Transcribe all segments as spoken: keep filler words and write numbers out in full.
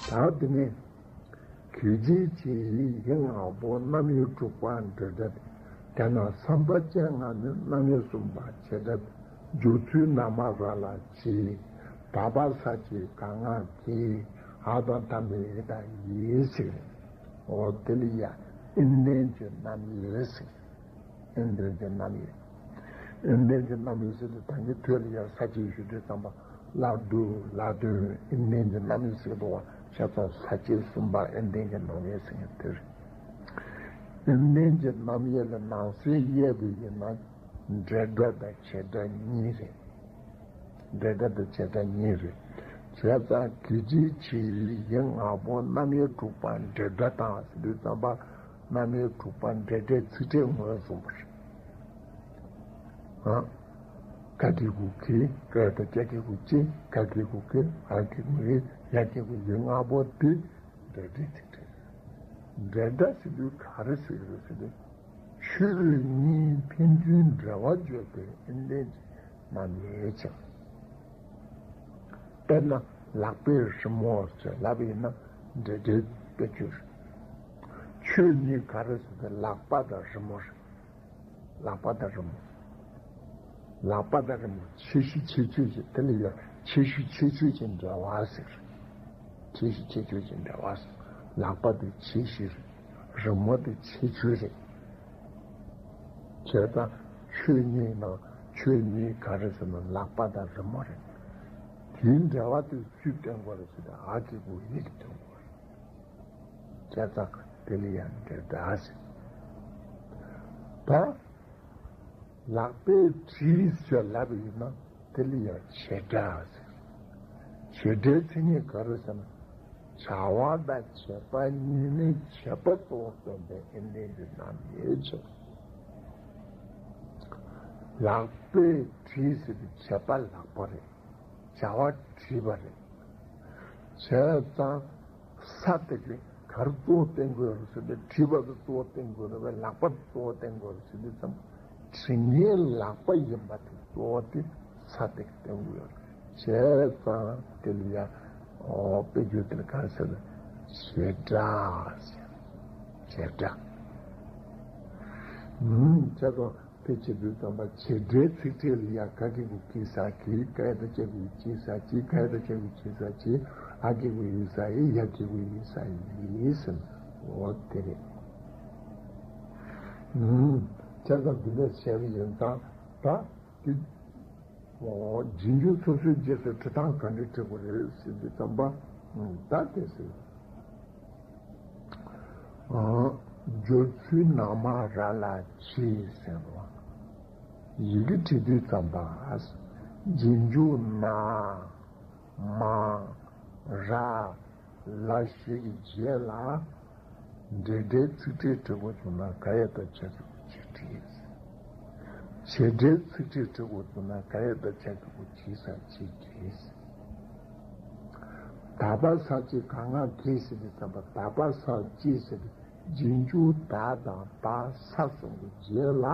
ད་དེ་ནས་གི་ཅི་གི་ཡི་ཡི་ང་པོ་རྣམ་དབྱེ་དྲུག་པ་འབྲེལ་སྒྲ། དེ་ན་བསམ་པ་ཅན་ང་ནི་རྣམ་དབྱེ་གསུམ་པ་བྱེད་སྒྲ། སྦྱོར་ཚུལ་ན་མ་ར་ལ་གི། ད་བ་ས་ཀྱི་ག་ང་གི། འ་དང་མཐའ་མེད་འི་དང་ཡི་ཟེར། འོ་དེ་ལ་ཡ་ཨིན་ལྡན་གྱི་རྣམ་དབྱེ་ཟེར། ཨིན་ལྡན་གྱི་རྣམ་དབྱེ། ཨིན་ལྡན་གྱི་རྣམ་དབྱེ་ཟེར་དུས་ད་གིན་ཐོས་ལ་ཡ་ས་བཅད་ཞུ་དུས་ཙམ་པ་ལ་དུ་ལ་དུ་ཨིན་ལྡན་གྱི་རྣམ་དབྱེ་ཟེར་འདུག་བ། བྱས་ཙང་ས་བཅད་གསུམ་པ་ཨིན་ལྡན་གྱི་རྣམ་དབྱེ་ཟེར་མཁན་དེ་རེད། ཨིན་ལྡན་གྱི་རྣམ་དབྱེ་ལ་ནང་གསེས་དབྱེ་བ་ཡིན་ན་འབྲེལ་སྒྲ་དང་བྱེད་སྒྲ་གཉིས་རེད། འབྲེལ་སྒྲ་དང་བྱེད་སྒྲ་གཉིས་རེད། བྱས་ཙང་གི་ཅི་གི་ཡི་ཡི་ང་པོ་རྣམ་དབྱེ་དྲུག་པ་འབྲེལ་སྒྲ་དང་ཟེར་དུས་ཙམ་པ་རྣམ་དབྱེ་དྲུག་པ་འབྲེལ་སྒྲའི་ཚིག་ཕྲད་ངོས་བཟུང་བ་རེད། ཨ། ག་གི་གུ་གི། ག་ཡ་བཏགས་ག་གི་གུ་གི། ག་གི་གུ་གི། འ་གི་གུ་འི། ཡ་གི་གུ་ཡི་ང་པོ་དེ་འབྲེལ་སྒྲའི་ཚིག་ཕྲད། འབྲེལ་སྒྲ་ཟེར་དུས་ག་རེ་ཟེར་གི་རེད་ཟེར་དུས། ཆོས་གཉིས་ཕན་ཚུན་འབྲེལ་བ་བརྗོད་པའི་ཨིན་ལྡན་གྱི་རྣམ་དབྱེ་ཆགས། དཔེར་ན་ལག་པའི་རི་མོ་ཟེར་ལབ་པ་ཡིན་ན་འབྲེལ་སྒྲའི་དཔེ་བརྗོད་རེད། ཆོས་གཉིས་ག་རེ་ཟེར་ན་ལག་པ་དང་རི་མོ་རེད། ལག་པ་དང་རི་མོ། ལག་པ་དང་རི་མོ་ཁྱད་གཞི་ཁྱད་ཆོས་ཀྱི་དེ་ལ་ཡང་ཁྱད་གཞི་ཁྱད་ཆོས་ཀྱི་འབྲེལ་བ་ཟེར། ཁྱད་གཞི་ཁྱད་ཆོས་ཀྱི་འབྲེལ་བ་ཟེར། ལག་པ་དེ་ཁྱད་གཞི་རེད། རི་མོ་དེ་ཁྱད་ཆོས་རེད། བྱས་ཙང་ཆོས་གཉིས་ནང་ཆོས་གཉིས་ག་རེ་ཟེར་ན་ལག་པ་དང་རི་མོ་རེད། དེའི་འབྲེལ་བ་དེ་སུས་སྟོན་དགོས་རེད་ཟེར་ན་འ་གི་གུ་འི་གིས་སྟོན་དགོས་རེད། བྱས་ཙང་དེ་ལ་ཡང་འབྲེལ་སྒྲ་ཟེར། ད་ལག་པས་བྲིས་ཟེར་ལབ་པ་ཡིན་ན་དེ་ལ་ཡང་བྱེད་སྒྲ་ཟེར། བྱེད་སྒྲའི་མཚན་ཉིད་ག་རེ་ཟེར་ན། བྱ་བ་དང་བྱེད་པ་གཉིས་ནི་བྱེད་པ་གཙོ་བོར་སྟོན་པའི་ཨིན་ལྡན་གྱི་རྣམ་དབྱེ་ཆེ། ལག་པས་བྲིས་ཟེར་དུས་བྱེད་པ་ལག་པ་རེད། བྱ་བ་བྲིས་པ་རེད། བྱས་ཙང་ས་དེ་གི་ག་རེ་གཙོ་བོ་བསྟན་དགོས་རེད་ཟེར་ན་བྲིས་པ་དེ་གཙོ་བོ་བསྟན་དགོས་རེད་པས་ལག་པ་གཙོ་བོ་བསྟན་དགོས་རེད་ཟེར་དུས་ཙམ། བྲི་མཁན་ལག་པ་ཡིན་པ་དེ་གཙོ་བོ་དེ་ས་དེ་གི་བསྟན་དགོས་རེད། བྱས་ཙང་དེ་ལ་ཡ་འོ་དཔེ་བརྗོད་དེ་ལ་ག་རེ་ཟེར་ན་བྱེད་སྒྲ་ཟེར། བྱེད་སྒྲ། ཨུམ་བྱས་ཙང་དེ་བྱེད་དུས་ཙམ་པ་བྱེད་སྒྲའི་ཚིག་ཕྲད་ལ་ཡ་ག་གི་གུ་གི་ས་གི། ག་ཡ་བཏགས་ག་གི་གུ་གི་ས་གི། ག་ཡ་བཏགས་ག་གི་གུ་གི་ས་གི། འ་གི་གུ་འི་ས་འི། ཡ་གི་གུ་འི་ས་འི་ཟེར་ན་འོ་དེ་རེད། ཨུམ། བྱས་ཙང་འདི་འདྲ་བྱས་པ་ཡིན་ཙང་ད་དེ། འོ། རྗེས་འཇུག་སོ་སོའི་རྗེས་སུ་འབྲི་སྟངས་ག་འདྲ་འབྲི་དགོས་རེད་ཟེར་དུས་ཙམ་པ། ད་དེ་ཟེར། ཨ། སྦྱོར་ཚུལ་ན་མ་ར་ལ་གྱི་ཟེར་བ། ཡི་གེ་བྲི་དུས་ཙམ་པ། རྗེས་འཇུག་ན་མ་ར་ལ་ཞིག་གི་རྗེས་ལ་འབྲེལ་སྒྲའི་ཚིག་ཕྲད་འབྲི་དགོས་བྱུང་ན་ག་ཡ་བཏགས་ག་གི་གུ་གི་བྲིས། བྱེད་སྒྲའི་ཚིག་ཕྲད་འབྲི་དགོས་བྱུང་ན་ག་ཡ་བཏགས་ག་གི་གུ་གི་ས་གི་བྲིས། ད་བ་ས་ཀྱི་ག་ང་གི་ཟེར་དུས་ཙམ་པ་ད་བ་ས་ཀྱི་ཟེར་དུས་རྗེས་འཇུག་ད་དང་ད་ས་གསུམ་གྱི་རྗེས་ལ་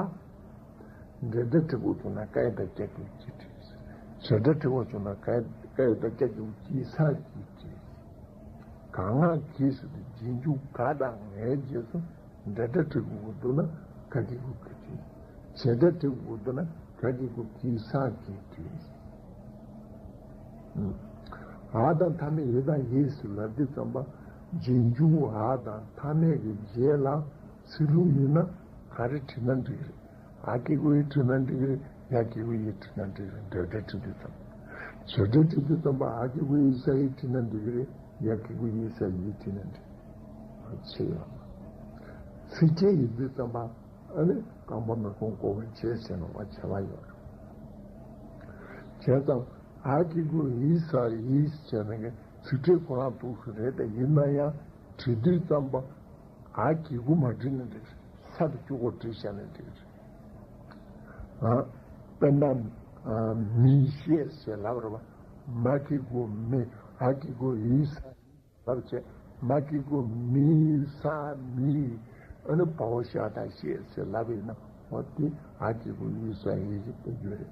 འབྲེལ་སྒྲ་འབྲི་དགོས་བྱུང་ན་ག་ཡ་བཏགས་ག་གི་གུ་གི་བྲིས། བྱེད་སྒྲ་འབྲི་དགོས་བྱུང་ན་ག་ཡ་བཏགས་ག་གི་གུ་གི་ས་གི་བྲིས། ག་ང་གི་ཟེར་དུས་རྗེས་འཇུག་ག་དང་ངའི་རྗེས་སུ་འབྲེལ་སྒྲ་འབྲི་དགོས་འདུག་ན་ག་གི་གུ་གི་བྲིས། བྱེད་སྒྲ་འབྲི་དགོས་འདུག་ན་ག་གི་གུ་གི་ས་གི་བྲིས། ཨ་དང་མཐའ་མེད་འི་དང་ཡི་ཟེར་ལབ་དུས་ཙམ་པ་རྗེས་འཇུག་འ་དང་མཐའ་མེད་ཀྱི་རྗེས་ལ་ཚིག་ལྷུག་ཡིན་ན་ག་རེ་བྲིས་ན་འགྲིག་རེད། འ་གི་གུ་འི་བྲིས་ན་འགྲིག་རེད། ཡ་གི་གུ་ཡི་བྲིས་ན་འགྲིག་རེད། འབྲེལ་སྒྲ་འབྲི་དུས་ཙམ་པ། བྱེད་སྒྲ་འབྲི་དུས་ཙམ་པ་འ་གི་གུ་འི་ས་འི་བྲིས་ན་འགྲིག་རེད། ཡ་གི་གུ་ཡི་ས་ཡི་བྲིས་ན་འགྲིག་རེད། ཕྱེ་ཡོད། ཚིགས་བཅད་ཡིན་དུས་ཙམ་པ་ཨ་ནི་རྐང་པ་མི་ཁོང་ཀོ་བའི་བྱེད་ཟེར་ནོ་བ་བྱ་བ་ཡོད་རེད། བྱས་ཙང་འ་གི་གུ་འི་ས་ཡི་ཟེར་ནས་ཚིག་ཕྲད་ཁོ་རང་འདུག་སེ་རེད་དེ་ཡིན་ན་ཡང་བྲི་དུས་ཙམ་པ། འ་གི་གུ་མ་བྲིས་ན་འགྲིག་རེད། ས་དེ་གཅིག་པོ་བྲིས་བཞག་ན་འགྲིག་རེད། ཨ། དཔེར་ན། ཨ། མི་ཤེས་ཟེར་ལབ་རེད་བ། མ་གི་གུ་མི། འ་གི་གུ་འི་ས་འི་ལབ་བྱས། མ་གི་གུ་མི་ས་མི། ཨ་ནི་བའོ་ཞ་ད་ཤེས་ཟེར་ལབ་ཡིན་ན་འོ་དེ་འ་གི་གུ་འི་ས་འི་ཞིག་དཔེ་རྒྱུ་རེད།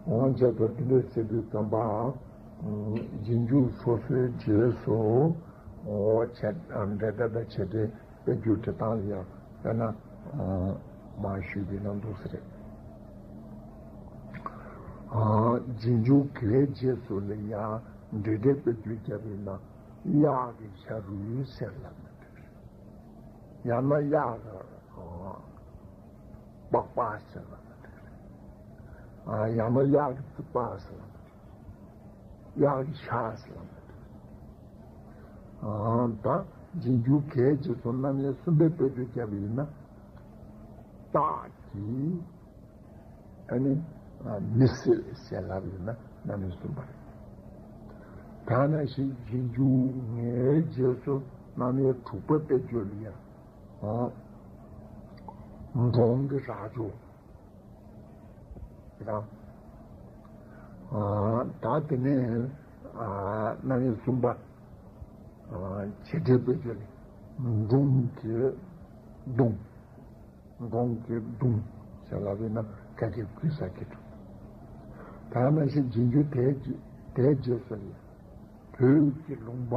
འོ་བྱས་ཙང་དེ་འདྲ་ཟེར་དུས་ཙམ་པའང་ རྗེས་འཇུག་སོ་སོའི་རྗེས་སུ་འོ་བྱེད་འབྲེལ་སྒྲ་དང་བྱེད་འབྲེལ་སྤེལ་རྒྱུའི་འབྲི་སྟངས་ལ་ཡང་དཔེར་ན་མར་ཞུས་པའི་ནང་འདུག་ས་རེད། རྗེས་འཇུག་གའི་རྗེས་སུ་ལ་ཡང་འབྲེལ་སྒྲའི་དཔེར་བརྗོད་བརྒྱབ་པས་ན་གཡག་གི་ཤ་རུས་ཟེར་ལབ་ན་འགྲིག་རེད། ཡང་ན་གཡག་གི་པགས་པ་ཟེར་ལབ་ན་འགྲིག་རེད། ཡང་ན་གཡག་གི་རྩིག་པ་ཟེར་ལབ་ན་འགྲིག་གཡག་གི་ཤ་ཟེར་ལབ་ན་འགྲིག་ད་རྗེས་འཇུག་གའི་རྗེས་སུ་རྣམ་དབྱེ་གསུམ་པའི་དཔེར་བརྗོད་བརྒྱབ་པ་ཡིན་ན། སྟག་གི་ཨ་ནི་མི་སེར་ཟེར་ལབ་ཡིན་ན་རྣམ་དབྱེ་གསུམ་པ་རེད། ད་ནང་བཞིན་རྗེས་འཇུག་ངའི་རྗེས་སུ་རྣམ་དབྱེ་དྲུག་པ་དཔེར་བརྗོད་ལ་ཡང་འབྲོང་གི་རྭ་ཅོ། རང་། ད་དེ་ནས་རྣམ་དབྱེ་གསུམ་པ། བྱེད་འབྲེལ་དཔེར་བརྗོད་ལ་འབྲོང་གི་མདུང་། འབྲོང་གི་མདུང་ཞེས་ལབ་པས་ན་ག་གེ་གུས་ས་གི་འདུག་ད་ནང་བཞིན་རྗེས་འཇུག་དེའི་རྗེས་དེའི་རྗེས་སུ་ལ་བོད་ཀྱི་ལུང་པ་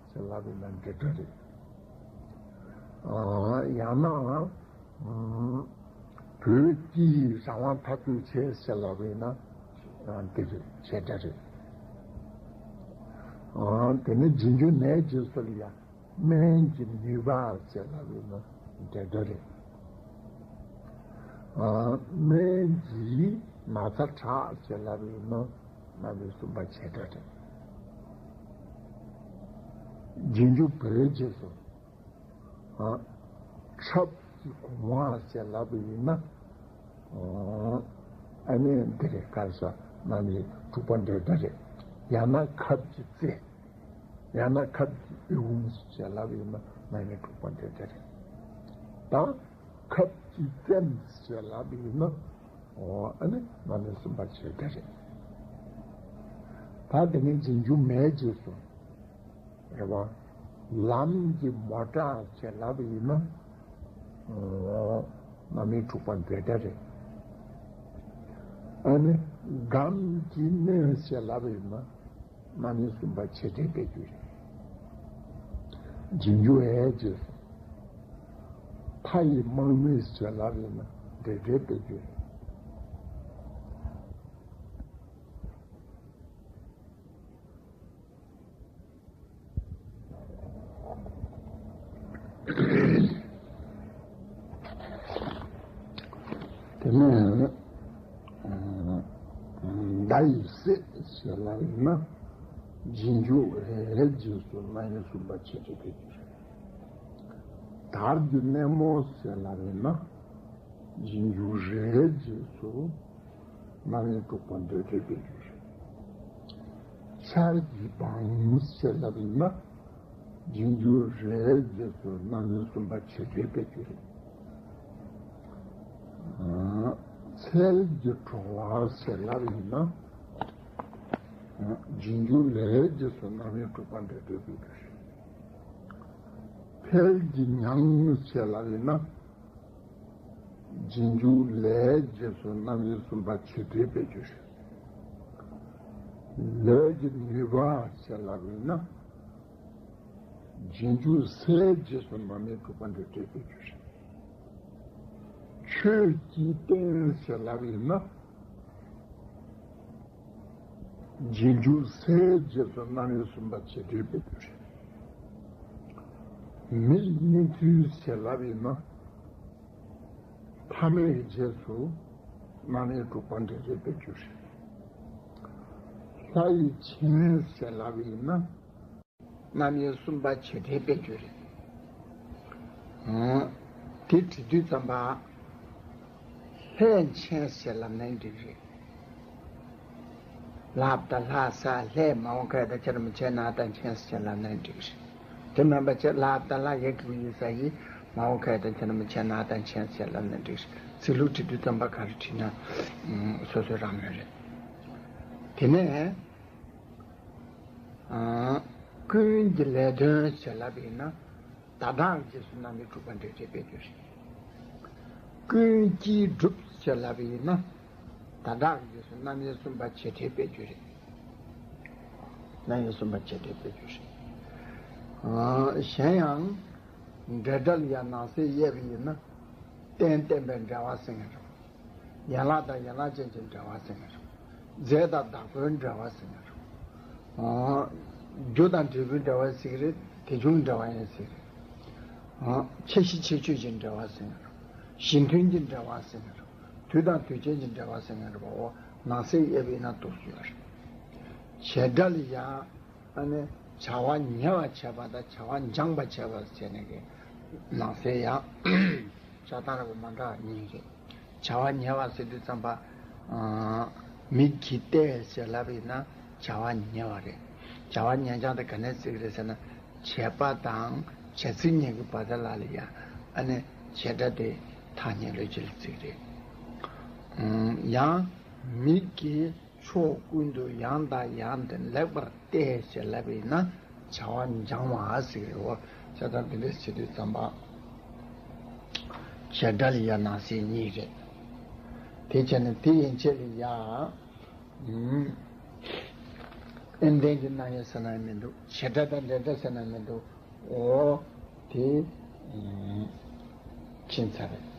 ཞེས་ལབ་པས་ན་འབྲེལ་སྒྲ་རེད། ཡང་ན། བོད་ཀྱི་རང་དབང་འཐབ་རྩོད་ཆེད་ཟེར་ལབ་པས་ན་འདི་རེད། བྱེད་སྒྲ་རེད། དེ་ནས་རྗེས་འཇུག་ནའི་རྗེས་སུ་ལ་ཡང་སྨན་གྱི་ནུས་པ་ཟེར་ལབ་པས་ན་འབྲེལ་སྒྲ་རེད། སྨན་གྱི་ན་ཚ་དྲག་ཟེར་ལབ་པས་ན་རྣམ་དབྱེ་གསུམ་པ་བྱེད་སྒྲ་རེད། རྗེས་འཇུག་བོའི་རྗེས་སུ། ཁབ་ཀྱི་གོང་བ་ཞེས་ལབ་པ་ཡིན་ན། ཨ་ནི་འདི་རེད། ག་རེ་ཟེར་རྣམ་དབྱེ་དྲུག་པ་འབྲེལ་སྒྲ་རེད། ཡང་ན་ཁབ་ཀྱི་རྩེ། ཡང་ན་ཁབ་ཀྱི་དབུས་ཀོང་ཞེས་ལབ་པ་ཡིན་ན་རྣམ་དབྱེ་དྲུག་པ་འབྲེལ་སྒྲ་རེད། ད་ཁབ་ཀྱི་རྩེ་ཞེས་ལབ་པ་ཡིན་ན། ཨ་ནི་རྣམ་དབྱེ་གསུམ་པ་བྱེད་སྒྲ་རེད། ད་དེ་ནས་རྗེས་འཇུག་མའི་རྗེས་སུ། རེད་བ། ལམ་གྱི་མོ་ཊ་ཞེས་ལབ་པ་ཡིན་ན། རྣམ་དབྱེ་དྲུག་པ་འབྲེལ་སྒྲ་རེད། ཨ་ནི་སྒམ་གྱི་སྣེ་ཞེས་ལབ་པ་ཡིན་ན་རྣམ་དབྱེ་གསུམ་པ་བྱེད་སྒྲའི་དཔེར་བརྗོད་རེད། རྗེས་འཇུག་འའི་རྗེས་སུ། མཐའ་ཡི་དམག་མི་ཞེས་ལབ་པ་ཡིན་ན་འབྲེལ་སྒྲའི་དཔེར་བརྗོད་རེད། དེ་ནས་མདའ་ཡི་གསད་ཞེས་ལབ་ཡིན་ན་རྗེས་འཇུག་འའི་རྗེས་སུ་རྣམ་དབྱེ་གསུམ་པ་བྱེད་སྒྲའི་དཔེར་བརྗོད་རེད། དར་གྱི་སྣེ་མོ་ཞེས་ལབ་ཡིན་ན། རྗེས་འཇུག་རའི་རྗེས་སུ་རྣམ་དབྱེ་དྲུག་པ་འབྲེལ་སྒྲའི་དཔེར་བརྗོད་རེད། ཆར་གྱི་སྦངས་ཞེས་ལབ་ཡིན་ན། རྗེས་འཇུག་རའི་རྗེས་སུ་རྣམ་དབྱེ་གསུམ་པ་བྱེད་སྒྲའི་དཔེར་བརྗོད་རེད། ཚལ་གྱི་བྲོ་བ་ཞེས་ལབ་ཡིན་ན། རྗེས་འཇུག་ལའི་རྗེས་སུ་རྣམ་དབྱེ་དྲུག་པ་འབྲེལ་སྒྲའི་དཔེར་བརྗོད་རེད། འཕེལ་གྱི་མྱང་ཞེས་ལབ་ཡིན་ན། རྗེས་འཇུག་ལའི་རྗེས་སུ་རྣམ་དབྱེ་གསུམ་པ་བྱེད་སྒྲའི་དཔེར་བརྗོད་རེད། ལས་ཀྱི་ནུས་པ་ཞེས་ལབ་ཡིན་ན། རྗེས་འཇུག་སའི་རྗེས་སུ་རྣམ་དབྱེ་དྲུག་པ་འབྲེལ་སྒྲའི་དཔེར་བརྗོད་རེད། ཆོས་ཀྱི་རྟེན་ཞེས་ལབ་ཡིན་ན། རྗེས་འཇུག་སའི་རྗེས་སུ་རྣམ་དབྱེ་གསུམ་པ་བྱེད་སྒྲའི་དཔེར་བརྗོད་རེད། མི་ཡི་གནས་ཚུལ་ཞེས་ལབ་ཡིན་ན། མཐའ་མེད་རྗེས་སུ་རྣམ་དབྱེ་དྲུག་པ་འབྲེལ་སྒྲའི་དཔེར་བརྗོད་རེད། ལྷ་ཡི་མཆན་ཞེས་ལབ་ཡིན་ན། རྣམ་དབྱེ་གསུམ་པ་བྱེད་སྒྲའི་དཔེར་བརྗོད་རེད། དེ་བྲིས་དུས་ཙམ་པ། ལྷའི་མཆན་ཞེས་ལབ་ན་འགྲིག་རེད། ལྷ་བཏགས་ལྷ་ས་ལྷའི་མ་འོག་ག་ཡ་བཏགས་ཁྱ་ར་མ་ཆ་ན་བཏགས་མཆན་ཞེས་ལབ་ན་འགྲིག་རེད། དེ་མིན་པ་ཅིག་ལྷ་བཏགས་ལྷ་ཡ་གི་གུ་ཡི་ས་ཡི་མ་འོག་ག་ཡ་བཏགས་ཁྱ་ར་མ་ཆ་ན་བཏགས་མཆན་ཞེས་ལབ་ན་འགྲིག་རེད། ཚིག་ལྷུག་བྲིས་དུས་ཙམ་པ་ག་རེ་བྲིས་ན་སོ་སོའི་རང་མོས་རེད། དེ་ནས། ཀུན་གྱི་ལས་དོན་ཞེས་ལབ་པ་ཡིན་ན། ད་དྲག་རྗེས་སུ་རྣམ་དབྱེ་དྲུག་པ་འབྲེལ་སྒྲའི་དཔེར་བརྗོད་རེད། ཀུན་གྱིས་བསྒྲུབས་ཞེས་ལབ་པ་ཡིན་ན། ད་དྲག་རྗེས་སུ་རྣམ་དབྱེ་གསུམ་པ་བྱེད་སྒྲའི་དཔེར་བརྗོད་རེད། ན་ཡོད་གསུམ་པ་བྱེད་འབྲེལ་སྤེལ་རྒྱུ་རེད། ཨ། གཞན་ཡང་། འབྲེལ་སྒྲ་ལ་ཡང་ནང་གསེས་དབྱེ་བ་ཡིན་ན། རྟེན་བརྟེན་པའི་འབྲེལ་བ་ཟེར་མཁན་རེད། ཡན་ལག་དང་ཡན་ལག་ཅན་གྱི་འབྲེལ་བ་ཟེར་མཁན་རེད། རྫས་དང་བདག་པོའི་འབྲེལ་བ་ཟེར་མཁན་རེད། ཨ། རྒྱུ་དང་འབྲས་བུའི་འབྲེལ་བ་ཟེར་གྱི་རེད། དེ་བྱུང་འབྲེལ་བ་ཡང་ཟེར་གྱི་རེད། ཨ། ཁྱད་གཞི་ཁྱད་ཆོས་ཀྱི་འབྲེལ་བ་ཟེར་མཁན་རེད། གཞི་མཐུན་གྱི་འབྲེལ་བ་ཟེར་མཁན་རེད། དུས་དང་དུས་ཅན་གྱི་འབྲེལ་བ་ཟེར་མཁན་རེད་པའོ། ནང་གསེས་དབྱེ་བ་ཡིན་ན་འདུག་ཡོད་རེད། བྱེད་སྒྲ་ལ་ཡང་། ཨ་ནི་བྱ་བ་ཉེ་བར་བྱེད་པ་དང་བྱ་བ་འགྱངས་པར་བྱེད་པ་བྱས་ནས་ཀྱི་ནང་གསེས་ཡང་བྱ་སྟངས་རིགས་པ་མ་འདྲ་བ་གཉིས་རེད། བྱ་བ་ཉེ་བར་ཟེར་དུས་ཙམ་པ། ཨ། མིག་གིས་བལྟས་ཟེར་ལབ་པ་ཡིན་ན་བྱ་བ་ཉེ་བ་རེད། བྱ་བ་ཉེ་འགྱངས་དེ་ག་ནས་བརྩི་གི་རེད་ཟེར་ན། བྱེད་པ་དང་བྱེད་ཚིག་གཉིས་ཀྱི་བར་དེ་ལ་ལ་ཡང་ཨ་ནི་བྱེད་སྒྲ་དེ་ཐག་ཉེ་ལོས་བྱེད་ལ་བརྩི་གི་རེད། ཨ། ཡང་མིག་གིས། ཕྱོགས་ཀུན་ཏུ་ཡང་དང་ཡང་དུ་ལེགས་པར་བལྟས་ཞེས་ལབ་པས་ན་བྱ་བ་འགྱངས་པ་ཟེར་རེད་འོ། བྱས་ཙང་འདི་འདྲ་བྱེད་དུས་ཙམ་པ། བྱེད་སྒྲ་ལ་ཡང་ནང་གསེས་གཉིས་རེད། དེ་བྱས་ནས་དེ་ཡན་ཆད་ལ་ཡང་། ཨུམ། ཨེ་འདས་ཀྱི་རྣམ་དབྱེ་ཟེར་ན་མི་འདུག་བྱེད་སྒྲ་དང་འབྲེལ་སྒྲ་ཟེར་ན་མི་འདུག་འོ། དེ། ཨུམ། ཕྱིན་ཚར་རེད།